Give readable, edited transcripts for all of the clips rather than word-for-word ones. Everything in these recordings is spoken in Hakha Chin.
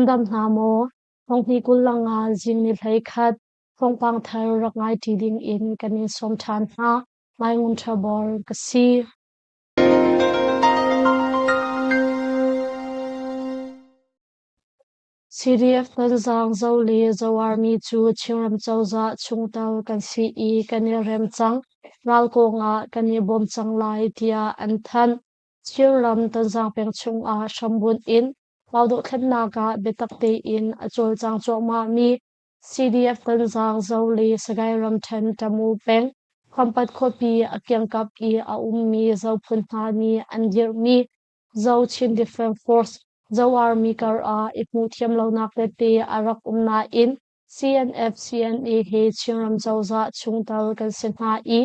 Nan dam hna maw? Thonghni 25 zing ni 11 thawngpang thar rak ngai ṭi ding in kan in sawm ṭhan hna. Mai Ngun Ṭha Bor ka si. CDF Tonzang Zo le Zo Army cu Chinram cozah chungtel kan si i kan i rem cang. Ral kong ah kan i bawm cang lai tiah an thanh. Chinram Tonzang peng chungah hrambunh in Pau dohthlennak ah biatak tein a cawlcang cuahmahmi CDF Tonzang Zo le Sagaing ramṭhen Tamu peng Khampat khuapi a kiangkap i a ummi Zo phun hna nih an dirhmi Zo Chin Defense Force Zo Army kar ah i hmuhthiam lonak tete a rak um nain CNF CNA he Chinram cozah chungtel kan si hna i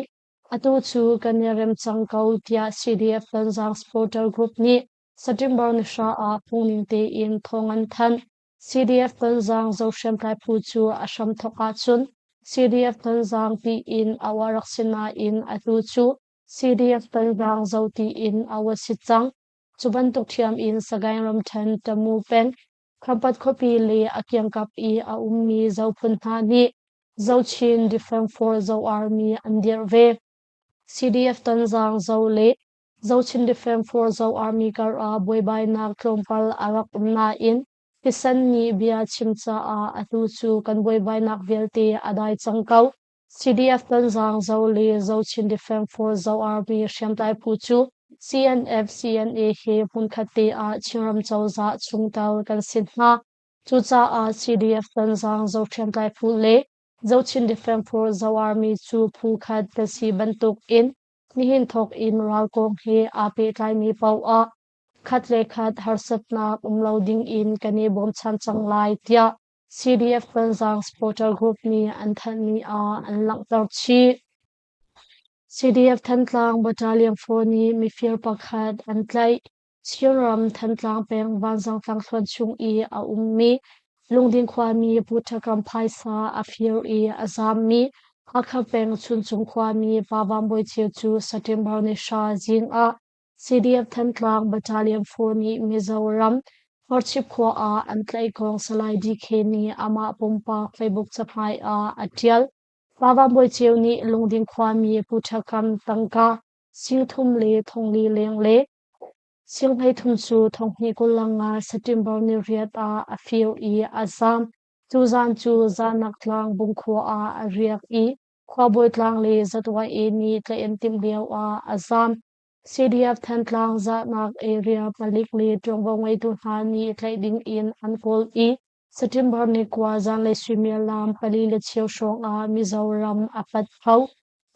atu cu kan i rem cang ko tiah CDF Tonzang Supporter Group nih September ni hra ah phungning tein thawng an thanh. CDF Tonzang Zo hriamtlai phu cu a hramthawk ahcun CDF Tonzang tiin auh a rak si nain atu cu CDF Tonzang Zo tiin auh a si cang. Cu bantuk ṭhiam in Sagaing ramṭhen Tamu peng Khampat khuapi le a kiangkap i a ummi Zo phun hna nih Zo Chin Defense Force Zo Army an dirh ve. CDF Tonzang Zo le Zo Chin Defense Force Zo Army kar ah buaibainak tlawmpal a rak um nain thisen nih bia chim caah atu cu kan buaibainak vialte a dai cang ko. CDF Tonzang Zo le Zo Chin Defense Force Zo Army hriamtlai phu cu CNF CNA he hmunkhat te ah Chinram cozah chungtel kan si hna. Cucaah CDF Tonzang Zo hriamtlai phu le Zo Chin Defense Force Zo Army cu phu khat kan si bantuk in nihin thawk in ral kong he aa pehtlaimi paoh khat le khat harsatnak um lo ding in kan i bawmchan cang lai tiah CDF Tonzang Supporter Group nih an thanhmi ah an langhter chih. CDF Thantlang Battalion 4 nih mifir pakhat an tlaih. Chinram Thantlang peng Vanzang tlangthluan chung i a ummi Lungding khuami Pu Ṭha phaisa a fir i a zaammi Hakha peng Chuncung khuami Pa Van Bawi Ceu cu September ni hra zing ah CDF Thantlang Battalion 4 nih Mizoram Horchip khua ah an tlaih kong Salai DK nih amah pumpak Facebook cahmai ah a ṭial. Pa Van Bawi Ceu nih Lungding khuami Pu Ṭha Kam tangka sing thum le thongli leng le sing 13 cu 2025 September ni riat ah a fir i a zaam. Cu zan cu Zanak tlang Bungkhua ah a riak i Khuabawi tlang le Zatwai nih tlaih an timh lio ah a zaam. CDF Thantlang zahnak area palik le ṭuanvo ngeitu hna nih tlaih ding in an kawl i September ni kua zanlei suimilam pali le cheu hrawng ah Mizoram a pat kho.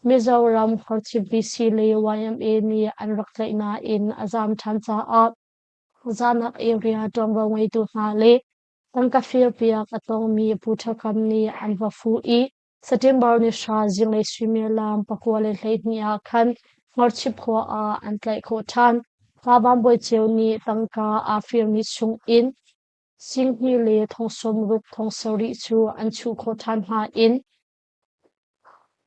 Mizoram Khuachip VC le YMA nih an rak tlaih nain a zaam ṭhan caah zahnak area ṭuanvo ngeitu hna le tangka firpiak a tongmi Pu Ṭha Kam nih an va fuh i September ni hra zinglei suimilam 9 le 12 ah khan Hngarchip khua ah an tlaih khawh ṭhan. Pa Van Bawi Ceu nih tangka aa firmi chung in sing hnih le thong 60 thong sarih cu an chuh khawh ṭhan hna in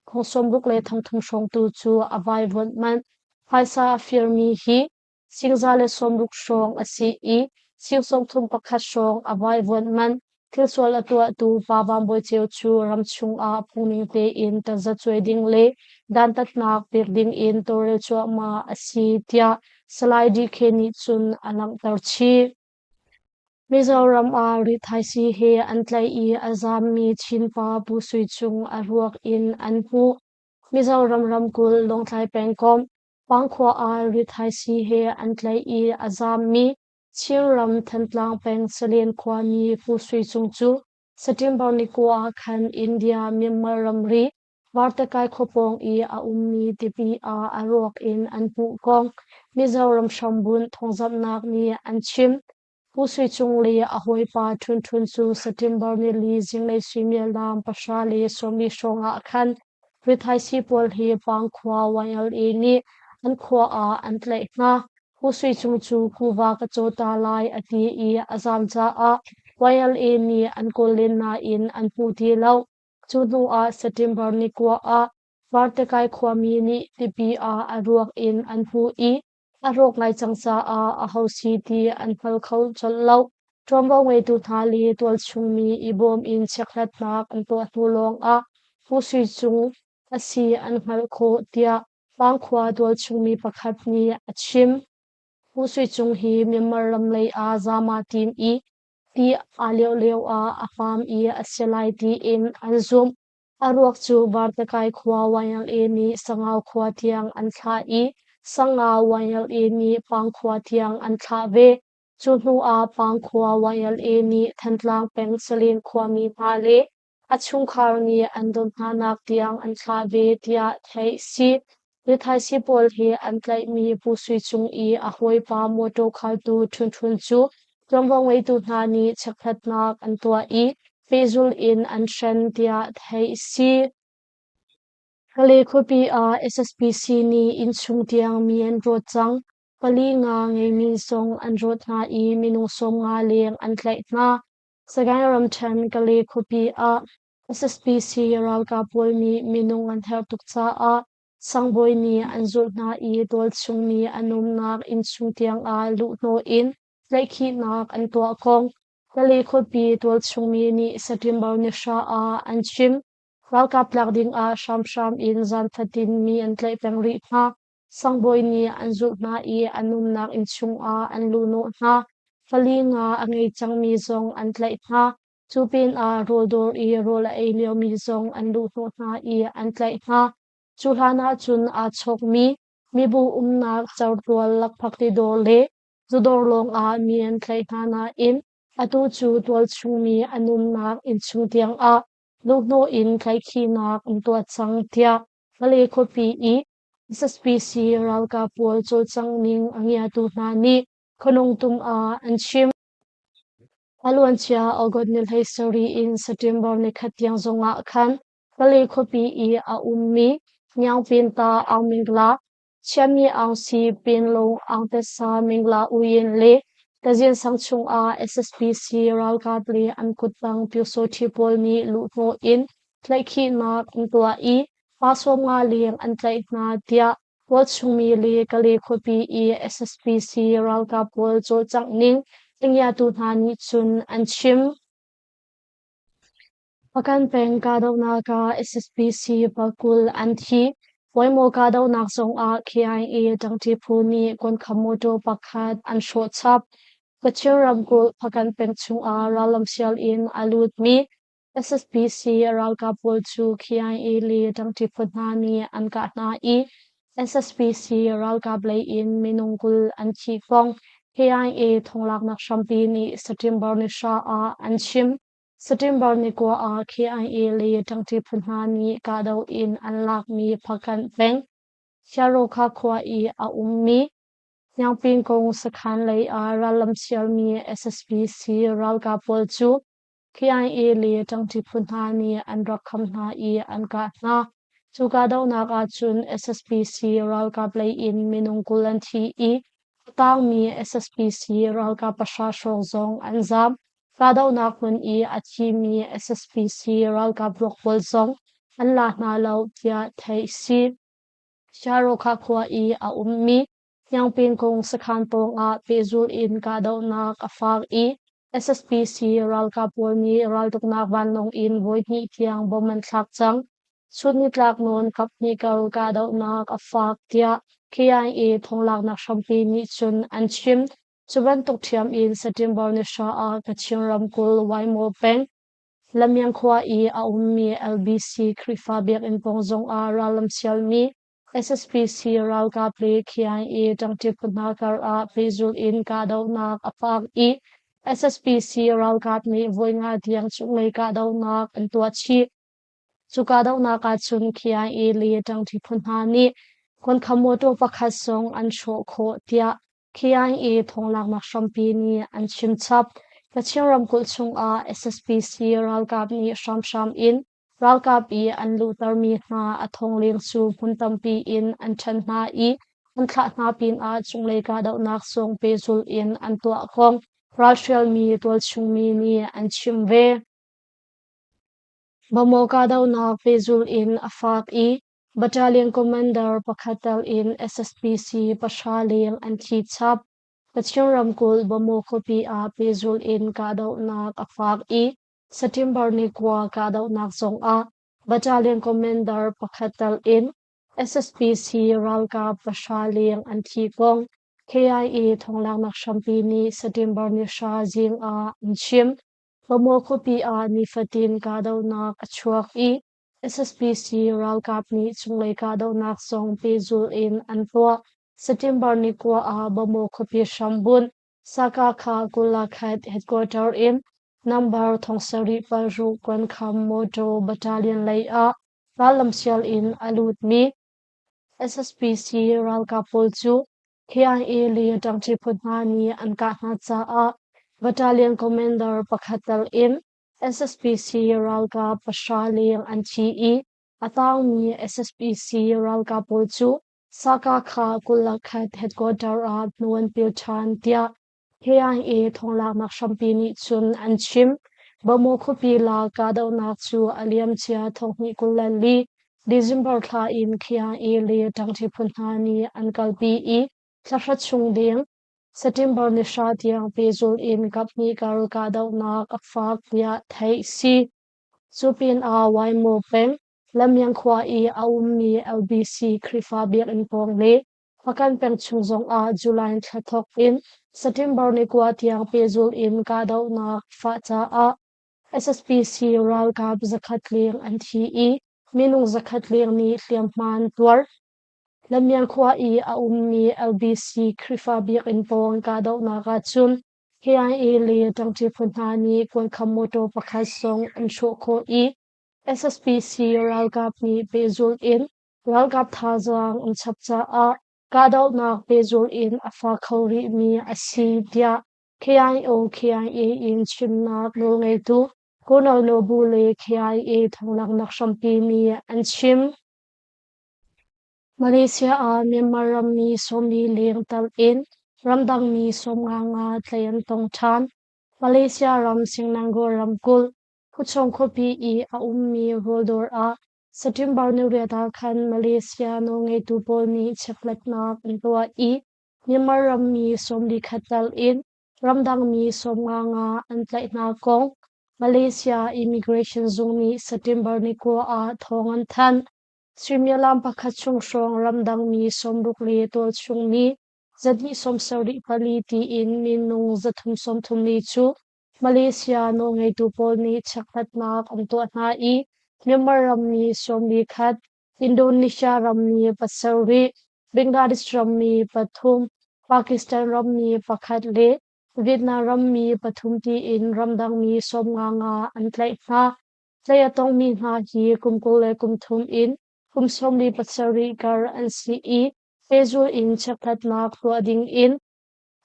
thong 60 le thong thum hrawng tu cu a vaivuanh manh. Phaisa a firmi hi 160 hrawng a si i sing 31 hrawng a vaivuanh manh. Thilsual a tuahtu Pa Van Bawi Ceu cu ramchung ah phungning tein tazacuai ding le dantatnak pek ding in tawlrel cuahmah a si tiah Salai DK nih cun a langhter chih. Mizoram ah rithaisii he an tlaih i a zaammi Chinpa Pu Sui Cung a ruak in an hmuh. Mizoram ramkulh Lawngtlai pengkomh Pangkhua ah rithaisii he an tlaih i a zaammi Chinram Thantlang peng Salen khuami Pu Sui Cung cu September ni kua ah khan India Myanmar ramri Vartakai khua pawng i a ummi tipi ah a ruak in an hmuh kong Mizoram hrambunh thawngzamhnak nih an chim. Pu Sui Cung le a hawipa Htun Htun cu September nili zinglei suimilam 10 le 40 hrawng ah khan rithaisii pawl hi Pangkhua YLA nih an khua ah an tlaih hna. Pu Sui Cung cu kuva ka caw ta lai a ti i a zaam caah YLA nih an kawl len nain an hmu ti lo. Cu hnu ah September ni kua ah Vartekai khuami nih tipi ah a ruak in an hmuh i a rawk ngai cang caah aho si ti an hngal kho colh lo. Ṭuanvo ngeitu hna le tualchung mi i bawm in chekhlatnak an tuah hnu lawngah Pu Sui Cung a si an hngalh khawh, tiah Pangkhua tualchung mi pakhat nih a chim. Pu Sui Cung hi Myanmar ram lei ah zaam aa tim i ti aa lioh lio ah a hmaam i a si lai tiin an zumh. A ruak cu Vartakai khua YLA nih Sangau khua tiang an thlah i Sangau YLA nih Pangkhua tiang an thlah ve. Cu hnu ah Pangkhua YLA nih Thantlang peng Salen khuami hna le a chungkhar nih an don hnanak tiang an thlah ve tiah theih si. Rithaisii pawl hi an tlaihmi Pu Sui Cung i a hawipa mawṭaw khaltu Htun Htun cu ṭuanvo ngeitu hna nih chekhlatnak an tuah i pehzulh in an hren tiah theih si. Kale khuapi ah SSPC nih innchung tiang mi an rawt cang. Pali nga ngeimi zong an rawt hna i minung 50 leng an tlaih hna. Sagaing ramṭhen Kale khuapi ah SSPC ralkap pawl nih minung an herh tuk caah sangbawi nih an zulh hna i tualchung mi an umnak innchung tiangah luhhnawh in tlaihkhihnak an tuah kong Kale khuapi tualchung mi nih September ni 9 ah an chim. Ralkap tlak dingah hramhram in zan fatin mi an tlaih peng rih hna. Sangbawi nih an zulh hna i an umnak inn chungah an luhnawh hna. Fali nga a ngei cangmi zong an tlaih hna. Cu pinah rawldawr i rawl a ei liomi zong an luhhnawh hna i an tlaih hna. Cu hlan ahcun aa chawkmi mibu umnak certual lakphakti dawr le zudawr lawngah mi an tlaih hna nain atu cu tualchung mi an umnak innchung tiangah luhhnawh in tlaihkhihnak an tuah cang tiah Malay khuapi i SSPC ralkap pawl cawlcangh ning a ngiatu hna nih Khuanungtum ah an chim. A luancia August ni 17 in September nikhat tiang zongah khan Kalay khuapi i a ummi Nyaungpinta Aung Mingla, Chiami Aung Si Pinlung Aung Tessa Mingla Uyin le Tazin sang chungah SSPC ralkap le an kuttang Pyusawṭhi pawl nih luhhnawh in tlaihkhihnak an tuah i pa 50 leng an tlaih hna tiah Tualchungmi le Kalay khuapi i SSPC ralkap pawl cawlcangh ning a ngiatu hna nih cun an chim. Hpakant peng kahdohnak ah SSPC pakul an thi. Puaimaw kahdohnak zongah KIA ṭangṭi phu nih kuankham motor pakhat an hrawh chap. Kachin ramkulh Hpakant peng chungah rallam sial in a lutmi SSPC ralkap pawl cu KIA le ṭangṭi phu hna nih an kah hna i SSPC ralkap lei in minung 20 an thih kong KIA thonglaknak hrampi nih September ni 9 ah an chim. September ni 9 ah KIA le ṭangṭi phu hna nih kahdoh in an lakmi Hpakant peng Siarokha khua i a ummi Hniangpingkung sakhan lei ah rallam sialmi SSPC ralkap pawl cu KIA le ṭangṭi phu hna nih an rak kham hna i an kah hna. Cu kahdohnak ahcun SSPC ralkap lei in minung 20 an thi i a tangmi SSPC ralkap 9 hrawng zong an zaam. Kahdohnak hmun i a thimi SSPC ralkap ruak pawl zong an la hna lo tiah theih si. Siarokha khua i a ummi Hniangpingkung sakhan pawngah pehzulh in kahdohnak a fak i SSPC ralkap pawl nih raltuknak vanlawng in voihnih tiang bom an thlak cang. Chunnitlak nawn kaphnih kar kahdohnak a fak tiah KIA thonglaknak hrampi nih cun an chim. Cu bantuk ṭhiam in September ni 9 ah Kachin ramkulh Waimaw peng Lamiang khua i a ummi LBC Khrihfa biakinn pawng zongah rallam sialmi SSPC ralkap le KIA ṭangṭi phu hna karah pehzulh in kahdohnak a fak i SSPC ralkap nih voi nga tiang cunglei kahdohnak an tuah chih. Cu kahdohnak ahcun KIA le ṭangṭi phu hna nih kuankham mawṭaw pakhat zong an hrawh khawh tiah KIA thonglaknak hrampi nih an chim chap. Kachin ramkulh chungah SSPC ralkap nih hramhram in Ralkap i an luhtermi hna a thongleng cu hmun tampi in an ṭhen hna i an thlah hna pinah cunglei kahdohnak zong pehzulh in an tuah kong ralhrialmi tualchungmi nih an chim ve. Bamaw kahdohnak pehzulh in a fak i Battalion Commander pakhat tel in SSPC 9 leng an thi chap. Kachin ramkulh Bamaw khuapi ah pehzulh in kahdohnak a fak i September ni 9 kahdohnak zongah Battalion Commander pakhat tal in SSPC ralkap 0 leng an thi kong KIA thawnglanghnak hrampi nih September ni 10 zing ah an chim. Bamaw khuapi ah nifatin kahdohnak a chuak i SSPC ralkap nih cunglei kahdohnak zong pehzulh in an tuah. September ni 9 ah Bamaw khuapi hrambunh Sakakha 21 headquarter in number 76 kuankham motor battalion lei ah rallamsial in a lutmi SSPC ralkap pawl cu KIA le ṭangṭi phu hna nih an kah hna caah battalion commander pakhat tal in SSPC ralkap 0 leng an thi i a tangmi SSPC ralkap pawl cu Sakakha 21 headquarter ah hnu an pil ṭhan tiah KIA thawnglaknak hrampi nih cun an chim. Bamaw khuapi lak kahdohnak cu a liamcia 2024 December thla in KIA le ṭangṭi phu hna nih an kalpi i thla chung deng September ni 10 tiang pehzulh in kaphnih kar kahdohnak a fak tiah theih si. Cu pinah Waimaw peng Lamyang khua i a ummi LBC Khrihfa biakinn pawng le Hpakant peng chung zongah July thla thawk in September ni 9 tiang pehzulh in kahdohnak fah caah SSPC ralkap 100 leng an thi i minung 100 leng nih hliamhma an tuar. Lamyang khua i a ummi LBC Khrihfa biakinn pawng kahdohnak ahcun KIA le ṭangṭi phu hna nih kuankham motor pakhat zong an hrawh khawh i SSPC ralkap nih pehzulh in ralkap thazaang an chap caah kahdohnak pehzulh in a fak kho rihmi a si tiah KIO KIA in chimnak nawlngeitu Colonel Nobu le KIA thanglaknak hrampi nih an chim. Malaysia ah Myanmar rammi 40 leng tal in ramdangmi 55 tlaih an tong ṭhan. Malaysia ram Selangor ramkulh Puchong khuapi i a ummi rawldawr ah September ni 8 ah khan Malaysia nawlngeitu pawl nih chekhlatnak an tuah i Myanmar rammi 41 tal in ramdangmi 55 an tlaih hna kong Malaysia Immigration zung nih September ni 9 ah thawng an thanh. Suimilam pakhat chung hrawng ramdangmi 60 le tualchung mi 274 tiin minung 330 cu Malaysia nawlngeitu pawl nih chekhlatnak an tuah hna i Myanmar rammi 41, Indonesia rammi 7, Bangladesh rammi 3, Pakistan rammi 1 le Vietnam rammi 3 tiin ramdangmi 55 an tlaih hna. Tlaih a tongmi hna hi kum 23 in kum 47 kar an si i pehzulh in chekhlatnak tuah ding in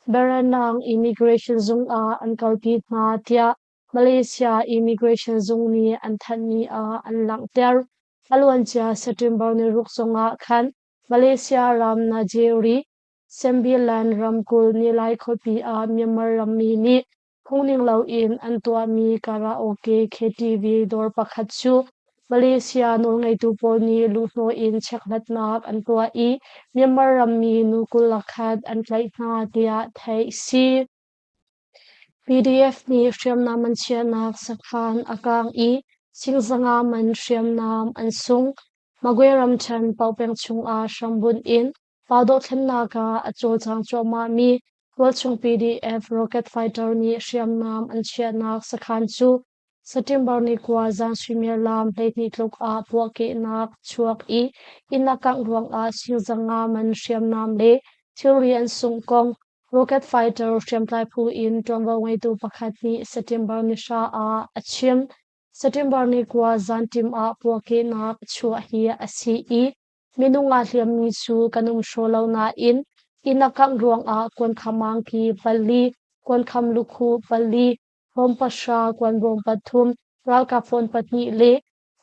Berenang Immigration zung ah an kalpi hna tiah Malaysia Immigration zung nih an thanhmi ah an langhter. A luancia September ni 6 zongah khan Malaysia ram Najeri Sembilan ramkulh Nilai khuapi ah Myanmar rammi nih phungning loin an tuahmi karaoke KTV dawr pakhat cu Malaysia nawlngeitu pawl nih luhhnawh in chekhlatnak an tuah i Myanmar rammi nu 21 an tlaih hna tiah theih a si. PDF nih hriamnam an chiahnak sakhan a kaang i sing-zanga man hriamnam an sung. Magwe ramṭhen Paopeng chungah hrambunh in Pa dohthlennak ah a cawlcang cuahmahmi tualchung PDF rocket fighter nih hriamnam an chiahnak sakhan cu September ni 9 zan suimilam 12 tluk ah puahkehnak chuak i inn a kangh ruangah sing-zanga man hriamnam le thilri an sungh kong rocket fighter hriamtlai phu in ṭuanvo ngeitu pakhat nih September ni 10 ah a chim. September ni 9 zanṭim ah puahkehnak chuah hi a si i minung aa hliammi cu kan um hraw lo nain inn a kangh ruangah kuankham angki 4, kuankham lukhuh 4, hlawm 0, kuanbawm 3, ralkap phone 2 le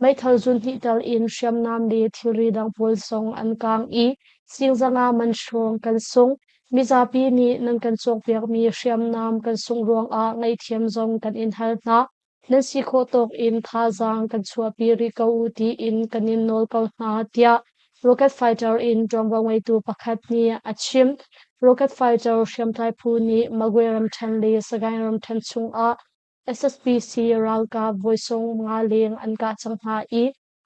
meithal zun hnih tal in hriamnam le thilri dang pawl zong an kaang i sing-zanga man hrawng kan sung. Mizapi nih nan kan cawkpiakmi hriamnam kan sungh ruangah ngaihthiam zong kan in hal hna. Nan si khawh tawk in thazaang kan chuahpi rih ko u tiin kan in nawl ko hna tiah rocket fighter in ṭuanvo ngeitu pakhat nih a chim. Rocket fighter hriamtlai phu nih Magwe ramṭhen le Sagaing ramṭhen chungah SSPC ralkap voi 50 leng an kah cang hna i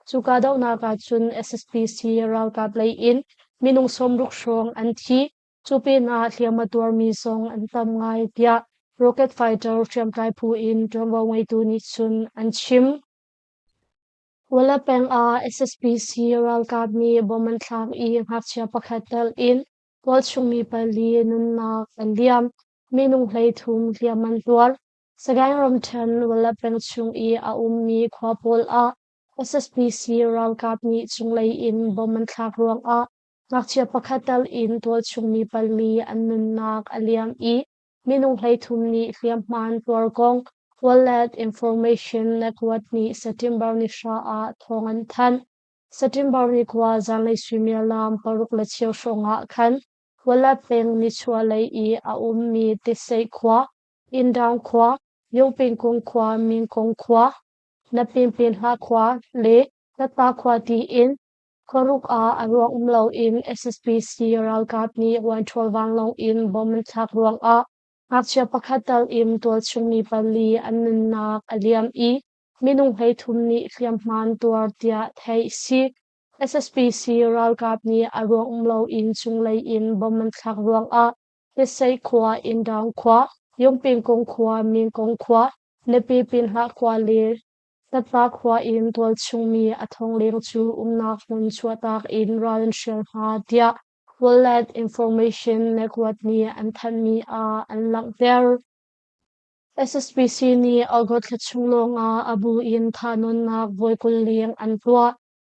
cu kahdohnak ahcun SSPC ralkap lei in minung 60 hrawng an thi. Cu pinah hliam a tuarmi zong an tam ngai tiah Rocket fighter hriamtlai phu in ṭuanvo ngeitu nih cun an chim. Wala peng ah SSPC ralkap nih bom an thlak i ngakchia pakhat telh in tualchung mi pali nunnak an liam. Minung 33 hliam an tuar. Sagaing ramṭhen Wala peng chung i a ummi khua pawl ah SSPC ralkap nih cunglei in bom an thlak ruangah ngakchia pakhat tal in tualchung mi pali an nunnak a liam i minung 33 nih hliamhma an tuar kong World Information Network nih September ni 9 ah thawng an thanh. September ni 9 zanlei suimilam 6:15 hrawng ah khan Wallet peng nichuahlei i a ummi Tisei khua, Indaung khua, Yungpingkung khua, Mingkung khua, Napinpinhla khua le Tata khua tiin khuaruk ah a ruang um loin SSPC ralkap nih Wanṭhawl vanlawng in bomb an thlak ruangah ngakchia pakhat tal in tualchung mi pali an nunnak a liam i minung 33 nih hliamhma an tuar tiah theih a si. SSPC ralkap nih a ruang um loin cunglei in bomb an thlak ruangah Tisei khua, Indaung khua, Yungpingkung khua, Mingkung khua, Napipinhlah khua le Tata khua in tualchung mi a thong leng cu umnak hmun chuahtak in ral an hrial hna tiah World Information Network nih an thanhmi ah an langhter. SSPC nih August thla chung lawngah a bu in thahnawnnak voi 20 leng an tuah.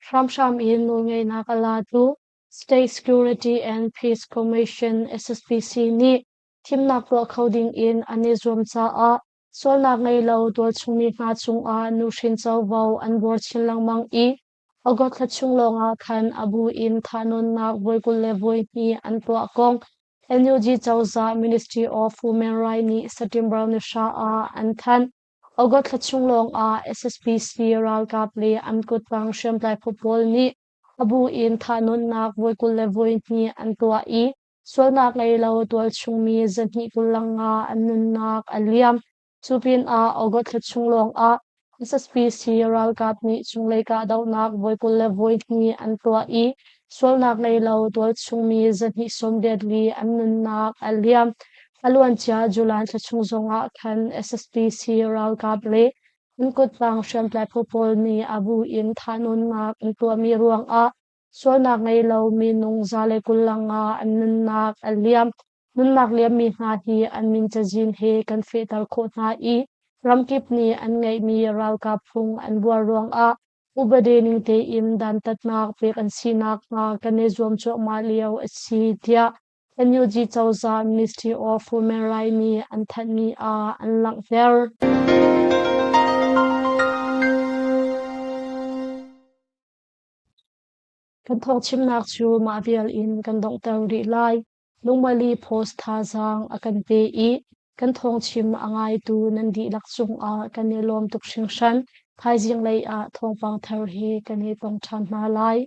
Hramhram in nawlngeihnak a latu State Security and Peace Commission SSPC nih thimnak tuah kho ding in an i zuam caah sualnak ngei lo tualchungmi hna cungah nuhrin covo an buar chin lengmang i August thla chung lawngah khan a bu in thahnawnnak voi 22 an tuah kong NUG cozah Ministry of Human Rights nih September ni 9 ah an thanh. August thla chung lawngah SSPC ralkap le an kuttang hriamtlai phu pawl nih a bu in thahnawnnak voi 22 an tuah i sualnak ngei lo tualchungmi 225 an nunnak a liam. Cu pinah August thla chung lawngah SSPC ralkap nih cunglei kahdohnak voi 22 an tuah i sualnak ngei lo tualchungmi 284 an nunnak a liam. A luancia July thla chung zongah khan SSPC ralkap le an kuttang hriamtlai phu pawl nih a bu in thahnawnnak an tuahmi ruangah sualnak ngei lo minung 125 an nunnak a liam. Nunnak liammi hna hi an min cazin he kan fehter khawh hna i ramkip nih an ngeihmi ralkap phung an buar ruangah upadi ning tein dantatnak pek an si nakhnga kan i zuam cuahmah lio a si tiah NUG cozah Ministry of Human Rights nih an thanhmi ah an langhter. Kan thawngchimnak cu mah vial in kan donghter rih lai. Lungmali post thazaang a kan pe i kan thawngchim a ngaitu nan dihlak cungah kan i lawm tuk hringhran. Thaizing lei ah thawngpang thar he kan i tong ṭhan hna lai.